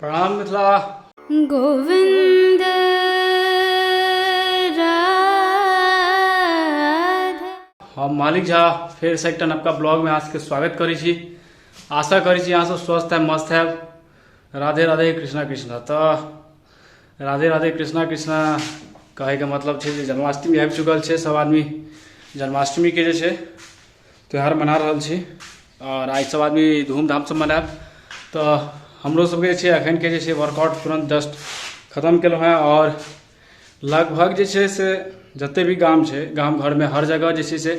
प्रणाम मिथिला। गोविन्द राधा। हम मालिक झा फेर से एकटा नवका ब्लॉग में अहाँ सबके स्वागत करै छी। आशा करै छी अहाँ सब स्वस्थ है, मस्त है। राधे राधे कृष्णा कृष्णा। तऽ राधे राधे कृष्णा कृष्णा कहैके मतलब छै जे जन्माष्टमी आबि चुकल छै, सब आदमी जन्माष्टमी के जे छै त्यौहार मना रहल छी और आइ सब आदमी धूमधामसँ मनायब। तऽ हमरो सबके जे छै अखनके जे छै वर्कआउट तुरन्त जस्ट खतम केलहुँ हेँ और लगभग जे छै से जते भी गाम छै, गाम घरमे हर जगह जे छै से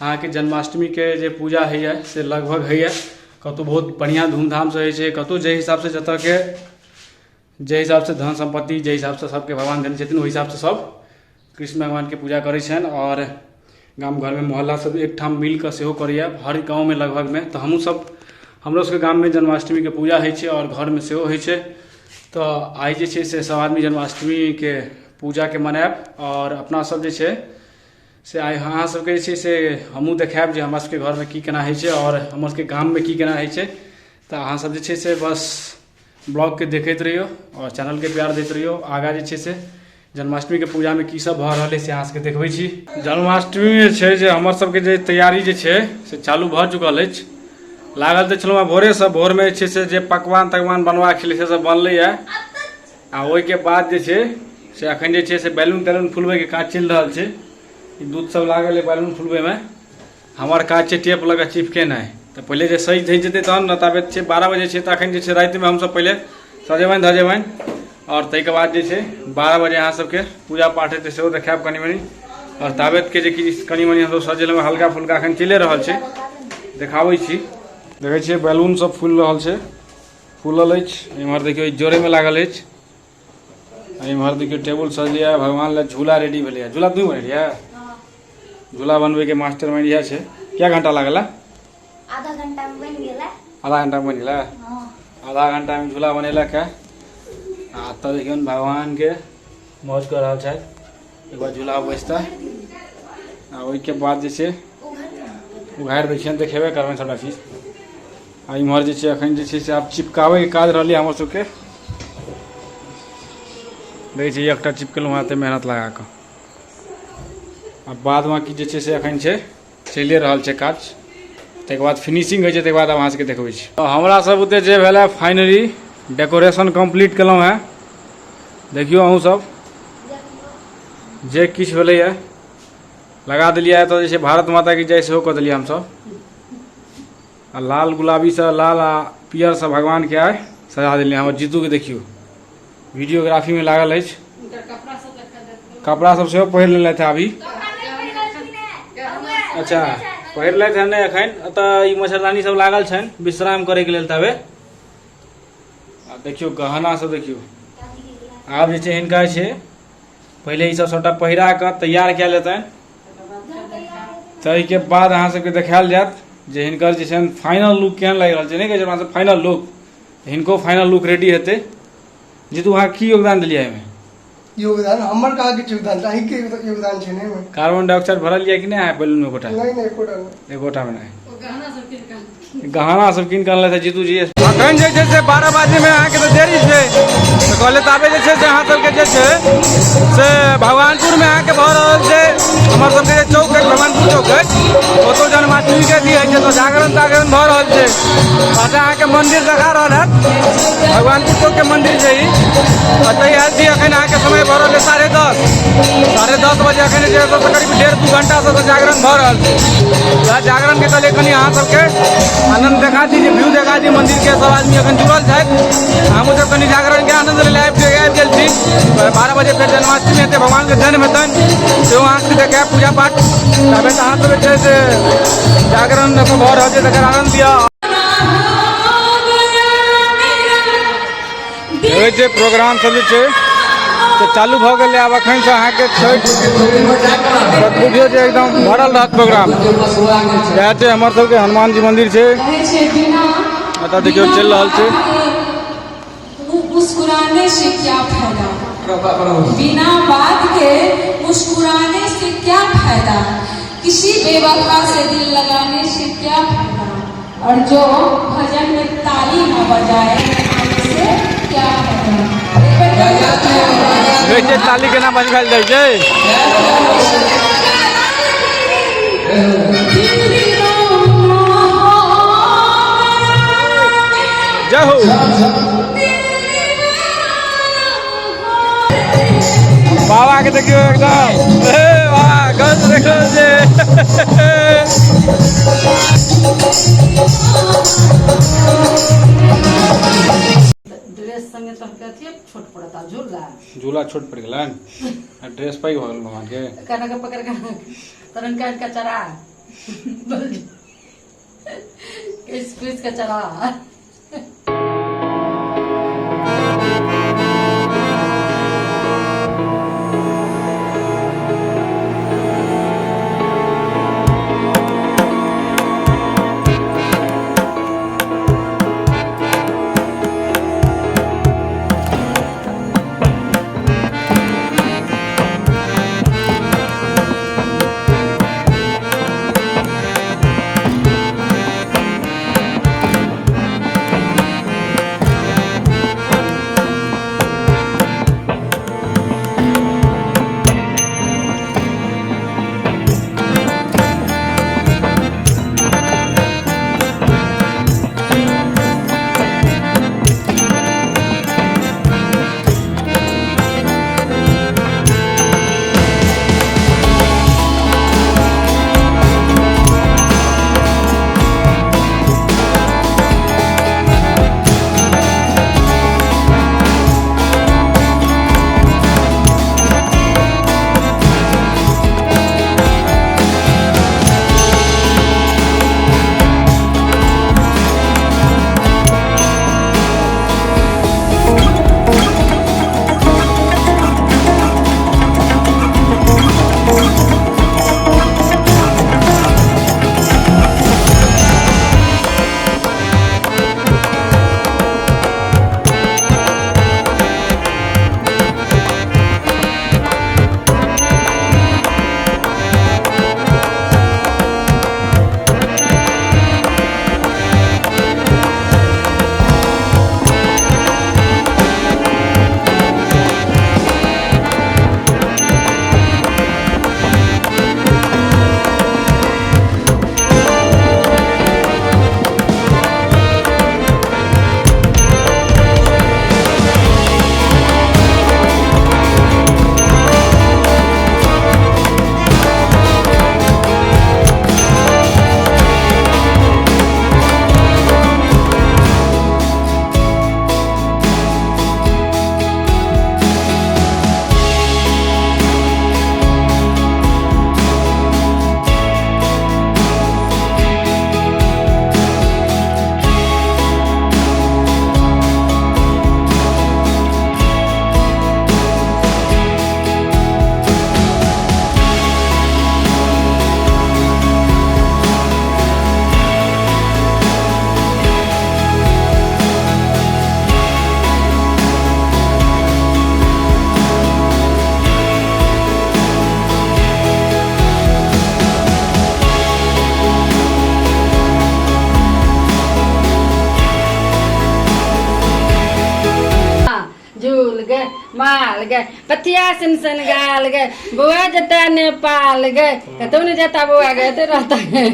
अहाँके जन्माष्टमीके जे पूजा होइए से लगभग होइए। कतहु बहुत बढ़िआँ धूमधामसँ होइ छै, कतहु जाहि हिसाबसँ जतऽके जाहि हिसाबसँ धन सम्पत्ति जाहि हिसाबसँ सबके भगवान देने छथिन ओहि हिसाबसँ सब कृष्ण भगवानके पूजा करै छनि। और गाम घरमे मोहल्ला सब एकठाम मिलकऽ सेहो करैए हर गाँवमे लगभगमे। तऽ हमहूँ सब हमरो सबके गाममे जन्माष्टमीके पूजा होइ छै और घरमे सेहो होइ छै। तऽ आइ जे छै से सब आदमी जन्माष्टमीके पूजाके मनायब और अपना सब जे छै से आइ अहाँ सबके जे छै से हमहूँ देखायब जे हमरा सबके घरमे की केना होइ छै और हमर सबके गाममे की केना होइ छै। तऽ अहाँ सब जे छै से बस ब्लॉगके देखैत रहियौ और चैनलके प्यार दैत रहियौ। आगाँ जे छै से जन्माष्टमीके पूजामे की सब भऽ रहल अइ से अहाँ सबके देखबै छी। जन्माष्टमी जे छै जे हमर सबके जे तैयारी जे छै से चालू भऽ चुकल अछि। लागल तऽ छलहुँ भोरेसँ, भोरमे जे छै से जे पकवान तकवान बनबाक छलै से सब बनलैए आ ओहिके बाद जे छै से अखन जे छै से बैलून तैलून फुलबैके काज चलि रहल छै। ई दूध सब लागल अइ बैलून फुलबैमे। हमर काज छै टेप लऽ कऽ चिपकेनाइ। तऽ पहिले जे सजि धजि जेतै तहन ने, ताबे छै 12 बजे छै, तऽ अखन जे छै रातिमे हमसब पहिले सजेबनि धजेबनि और ताहिके बाद जे छै 12 बजे अहाँ सबके पूजा पाठ हेतै सेहो देखायब कनि मनि। और ताबेतके जे किछु कनि मनि हमसब सजेलहुँ हल्का फुल्का अखन चलिए रहल छै, देखाबै छी। देखै छियै बैलून सब फूलि रहल छै, फूलल अछि। एम्हर देखियौ जोड़ैमे लागल अछि। एम्हर देखियौ टेबुल सजलैए, भगवान लए झूला रेडी भेलैए। झूला तू बनेलियै? झूला बनबैके मास्टर माइंड इएह छै। क्या घंटा लागल है? आधा घंटा में बनि गेलै। आधा घंटा में बनि गेलै? हाँ। आधा घंटा में झूला बनेलक है। आ तब देखियौ भगवान के मौज कऽ रहल छथि। एक बार झूला बैसता आ ओहिके बाद जे छै उघारि दै छियनि, देखेबे करबनि सबटा चीज। आ इम्हर जे छै अखन जे छै से आब चिपकाबैके काज रहलै हमर सबके। देखै छियै एकटा चिपकेलहुँ हँ एते मेहनत लगा कऽ। आ बाद बाकी जे छै से अखन छै चलिए रहल छै काज। ताहिके बाद फिनिशिंग होइ छै, ताहिके बाद अहाँ सबके देखबै छी। तऽ हमरा सब बुते जे भेलै फाइनली डेकोरेशन कम्प्लीट केलहुँ हँ। देखियौ अहूँ सब जे किछु भेलैए लगा देलियै। एतऽ जे छै भारत माता की जय सेहो कऽ देलियै हमसब। आ लाल गुलाबीसँ लाल आ पियरसँ भगवानके आइ सजा देलियै। हमर जीतूके देखियौ वीडियोग्राफीमे लागल अछि। कपड़ा सब सेहो पहिर लेलथि अभी। अच्छा पहिर लेलथि हँ नहि, एखन एतऽ ई मच्छरदानी सब लागल छनि विश्राम करैके लेल तबे। आ देखियौ गहना सब देखियौ। आब जे छै हिनका छै पहिले ई सब सबटा पहिरा कऽ तैयार कयल जेतनि, ताहिके बाद अहाँ सबके देखायल जायत जे हिनकर जे छनि फाइनल लुक केहन लागि रहल छै। नहि कहै छै अपना सब फाइनल लुक, हिनको फाइनल लुक रेडी हेतै। जीतू अहाँ की योगदान देलियै एहिमे? योगदान हमर कहाँ किछु योगदान छै, अहींके योगदान छै ने एहिमे। कार्बन डाइऑक्साइड भरल यऽ कि नहि अहाँ बैलून मे एकोटा? नहि, नहि, एकोटा नहि। एकोटा मे नहि। गहना सब कीन कऽ अनलथि जीतू जी। अखन जे छै से 12 बजे मे अहाँके तऽ देरी छै, तऽ कहले ताबे जे छै से अहाँ सबके जे छै से भगवानपुर मे अहाँके भऽ रहल छै हमर सबके जे चौक अछि भगवानपुर चौक अछि, ओतौ जन्माष्टमी के अथी होइ छै, तऽ जागरण तागरण भऽ रहल छै। अच्छा अहाँके मंदिर देखा रहल हैत, भगवानपुर चौक के मंदिर छै ई। एतऽ आयल छी अखन अहाँके समय भऽ रहल है 10:30, 10:30 बजे अखन जे छै से करीब 1.5-2 घंटा से जागरण भऽ रहल छै। वएह जागरण के कहलियै कनि अहाँ सबके आनंद देखा दी, जे व्यू देखा दी मंदिर के। सब आदमी अखन जुड़ल छथि, हमहूँ सब कनि जागरण के आनंद लै आबि गेल छी। 12 बजे फेर जन्माष्टमी हेतै, भगवान के जन्म हेतनि, सेहो अहाँ सबके देखायब पूजा पाठ। तबे तऽ अहाँ सब जे छै से जागरण एतऽ भऽ रहल छै तकर आनंद लिअ। देखै छियै प्रोग्राम सब जे छै से चालू भऽ गेलै। आब एखन से अहाँके छठि तऽ बुझियौ जे एकदम भरल रहत प्रोग्राम। इएह छै हमर सबके हनुमान जी मंदिर छै, एतऽ देखियौ चलि रहल छै। मुस्कुराने से क्या फायदा, बिना बात के मुस्कुराने से क्या फायदा, किसी बेवफा से दिल लगाने से क्या फायदा, और जो भजन में ताली न बजाए से क्या। देखै छियै ताली केना बजबैल जाइ छै। जय हो। बाबा के देखियौ एकदम, हे बाबा गज देखो जे। ड्रेस संगे तोहके अथिये छोट पड़ता झूला। झूला छोट पड़ गेलन आ ड्रेस पैघ भऽ गेल भगवान के। कना के पकड़ के तरन काट के चढ़ा बोल पीस के चढ़ा। झूल गए माल गए पथिया सन सन गाल गए, बउआ जता नेपाल गए, कतौ नहीं जाता बउआ गए तो रहता है।